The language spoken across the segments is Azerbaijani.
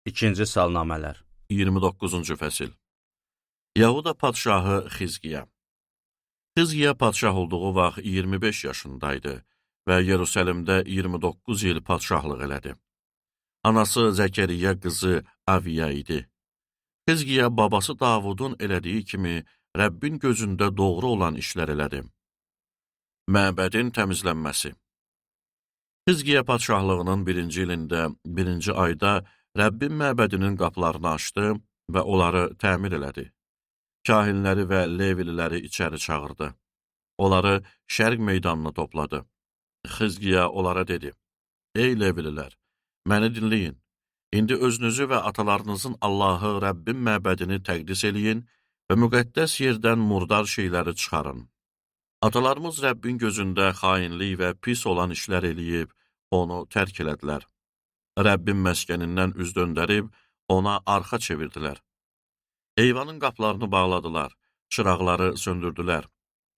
İkinci Salnamələr 29-cu fəsil. Yahuda padşahı Xizqiya. Xizqiya padşah olduğu vaxt 25 yaşındaydı və Yerusəlimdə 29 il padşahlıq elədi. Anası Zəkəriyya qızı Aviya idi. Xizqiya babası Davudun elədiyi kimi Rəbbin gözündə doğru olan işlər elədi. Məbədin təmizlənməsi. Xizqiya padşahlığının birinci ilində, birinci ayda Rəbbin məbədinin qapılarını açdı və onları təmir elədi. Kahinləri və Levililəri içəri çağırdı. Onları şərq meydanına topladı. Xizqiya onlara dedi: Ey Levililər, məni dinləyin. İndi özünüzü və atalarınızın Allahı Rəbbin məbədini təqdis eləyin və müqəddəs yerdən murdar şeyləri çıxarın. Atalarımız Rəbbin gözündə xainlik və pis olan işlər eləyib, onu tərk elədilər. Rəbbin məskənindən üz döndərib, ona arxa çevirdilər. Eyvanın qapılarını bağladılar, çıraqları söndürdülər.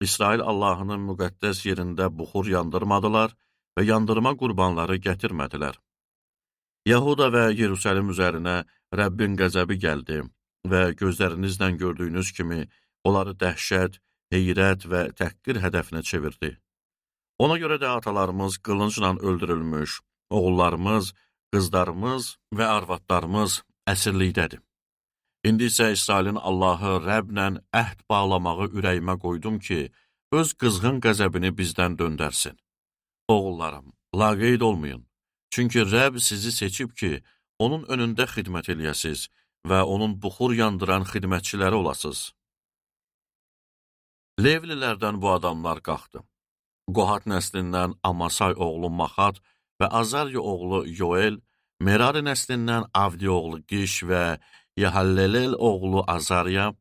İsrail Allahının müqəddəs yerində buxur yandırmadılar və yandırma qurbanları gətirmədilər. Yahuda və Yerusəlim üzərinə Rəbbin qəzəbi gəldi və gözlərinizlə gördüyünüz kimi onları dəhşət, heyrət və təhqir hədəfinə çevirdi. Ona görə də atalarımız qılıncla öldürülmüş, oğullarımız, qızlarımız və arvadlarımız əsirlikdədir. İndi isə İsrailin Allahı Rəbblə əhd bağlamağı ürəyimə qoydum ki, öz qızğın qəzəbini bizdən döndərsin. Oğullarım, laqeyd olmayın. Çünki Rəbb sizi seçib ki, onun önündə xidmət eləyəsiz və onun buxur yandıran xidmətçiləri olasız. Levlilərdən bu adamlar qalxdı. Qohat nəslindən Amasay oğlu Maxat və Azarya oğlu Yoel, Merari nəslindən Avdi oğlu Qiş və Yehallelel oğlu Azarya,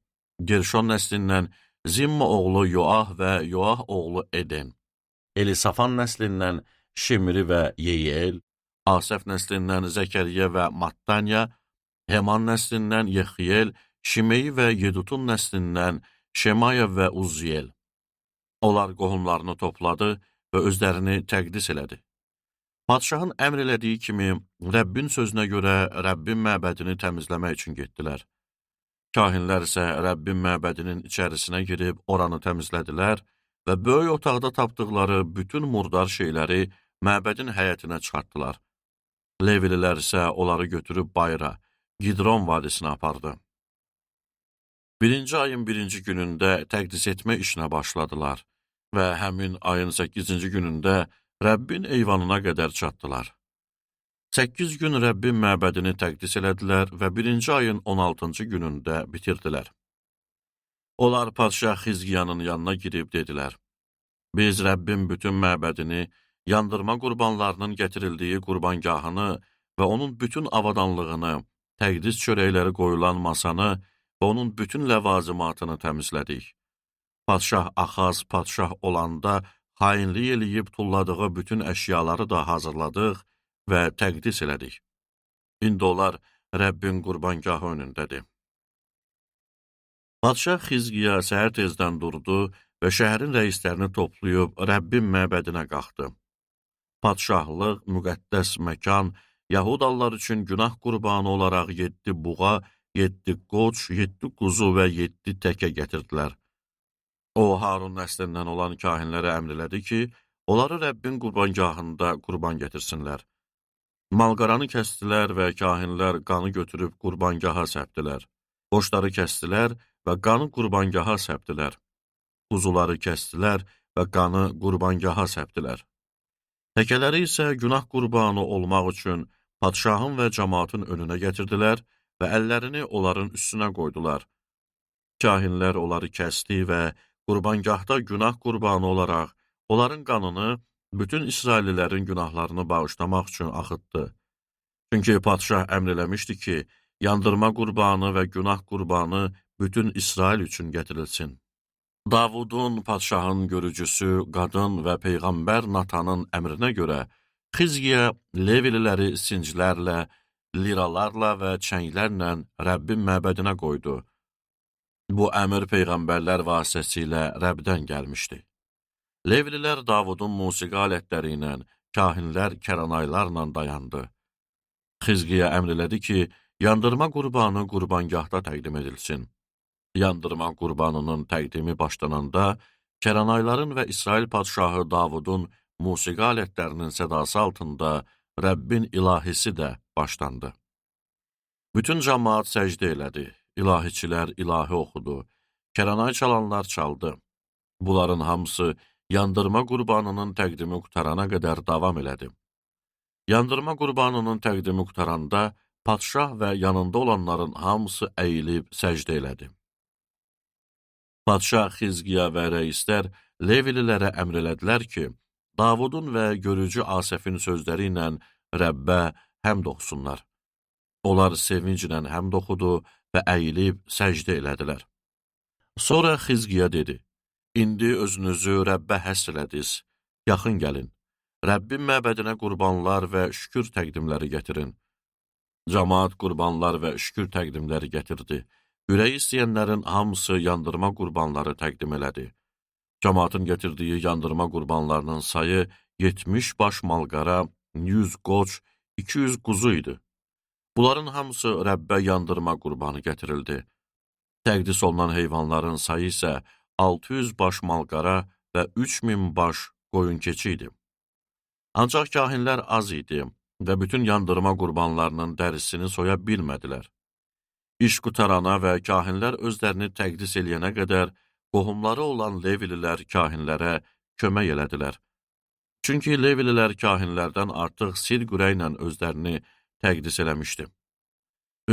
Gerşon nəslindən Zimma oğlu Yoah və Yoah oğlu Eden, Elisafan nəslindən Şimri və Yeyel, Asəf nəslindən Zəkəriyyə və Mattanya, Heman nəslindən Yexiel, Şimeyi və Yedutun nəslindən Şemaya və Uzziyel. Onlar qohumlarını topladı və özlərini təqdis elədi. Padşahın əmr elədiyi kimi Rəbbin sözünə görə Rəbbin məbədini təmizləmək üçün getdilər. Kahinlər isə Rəbbin məbədinin içərisinə girib oranı təmizlədilər və böyük otaqda tapdıqları bütün murdar şeyləri məbədin həyətinə çıxartdılar. Levililər isə onları götürüb bayıra, Gidron vadisinə apardı. Birinci ayın birinci günündə təqdis etmə işinə başladılar və həmin ayın 8-ci günündə Rəbbin eyvanına qədər çatdılar. 8 gün Rəbbin məbədini təqdis elədilər və birinci ayın 16-cı günündə bitirdilər. Onlar padşah Xizqiyanın yanına girib dedilər: Biz Rəbbin bütün məbədini, yandırma qurbanlarının gətirildiyi qurbangahını və onun bütün avadanlığını, təqdis çörəkləri qoyulan masanı və onun bütün ləvazimatını təmizlədik. Padşah Axaz padşah olanda xainlik eləyib tulladığı bütün əşyaları da hazırladıq və təqdis elədik. İndi onlar Rəbbin qurbangahı önündədir. Padşah Xizqiya səhər tezdən durdu və şəhərin rəislərini toplayıb Rəbbin məbədinə qalxdı. Padşahlıq, müqəddəs məkan, Yahudalılar üçün günah qurbanı olaraq 7 buğa, 7 qoç, 7 quzu və 7 təkə gətirdilər. O, Harun nəslindən olan kahinlərə əmr elədi ki, onları Rəbbin qurbangahında qurban gətirsinlər. Malqaranı kəsdilər və kahinlər qanı götürüb qurbangaha səpdilər. Qoçları kəsdilər və qanı qurbangaha səpdilər. Quzuları kəsdilər və qanı qurbangaha səpdilər. Təkələri isə günah qurbanı olmaq üçün padşahın və cəmaatın önünə gətirdilər və əllərini onların üstünə qoydular. Kahinlər onları kəsdi və qurbangahda günah qurbanı olaraq onların qanını bütün İsraillilərin günahlarını bağışlamaq üçün axıtdı. Çünki padşah əmr eləmişdi ki, yandırma qurbanı və günah qurbanı bütün İsrail üçün gətirilsin. Davudun padşahın görücüsü, qadın və peyğəmbər Natanın əmrinə görə Xizqiya Levililəri sinclərlə, liralarla və çənglərlə Rəbbin məbədinə qoydu. Bu əmr peyğəmbərlər vasitəsilə Rəbdən gəlmişdi. Levlilər Davudun musiqi alətləri ilə, kahinlər kəranaylarla dayandı. Xizqiya əmr elədi ki, yandırma qurbanı qurbangahda təqdim edilsin. Yandırma qurbanının təqdimi başlananda, kəranayların və İsrail padşahı Davudun musiqi alətlərinin sədası altında Rəbbin ilahisi də başlandı. Bütün cəmaat səcdə elədi, ilahiçilər ilahi oxudu, kəranay çalanlar çaldı. Bunların hamısı yandırma qurbanının təqdimi qutarana qədər davam elədi. Yandırma qurbanının təqdimi qutaranda padşah və yanında olanların hamısı əyilib səcdə elədi. Padşah Xizqiya və rəislər Levililərə əmr elədilər ki, Davudun və görücü Asəfin sözləri ilə Rəbbə həmd oxusunlar. Onlar sevinclə həmd oxudu və əyilib səcdə elədilər. Sonra Xizqiya dedi, İndi özünüzü Rəbbə həsr elədiniz, yaxın gəlin. Rəbbin məbədinə qurbanlar və şükür təqdimləri gətirin. Camaat qurbanlar və şükür təqdimləri gətirdi. Ürəyi istəyənlərin hamısı yandırma qurbanları təqdim elədi. Camaatın gətirdiyi yandırma qurbanlarının sayı 70 baş malqara, 100 qoç, 200 quzu idi. Bunların hamısı Rəbbə yandırma qurbanı gətirildi. Təqdis olunan heyvanların sayı isə 600 baş malqara və 3000 baş qoyun keçi idi. Ancaq kahinlər az idi və bütün yandırma qurbanlarının dərisini soya bilmədilər. İş qutarana və kahinlər özlərini təqdis eləyənə qədər qohumları olan Levililər kahinlərə kömək elədilər. Çünki Levililər kahinlərdən artıq sir qürəklə özlərini təqdis eləmişdi.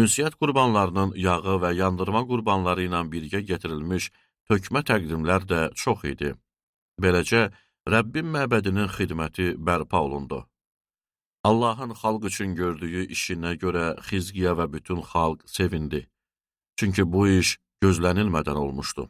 Ünsiyyət qurbanlarının yağı və yandırma qurbanları ilə birgə gətirilmiş tökmə təqdimlər də çox idi. Beləcə, Rəbbin məbədinin xidməti bərpa olundu. Allahın xalq üçün gördüyü işinə görə Xizqiya və bütün xalq sevindi. Çünki bu iş gözlənilmədən olmuşdu.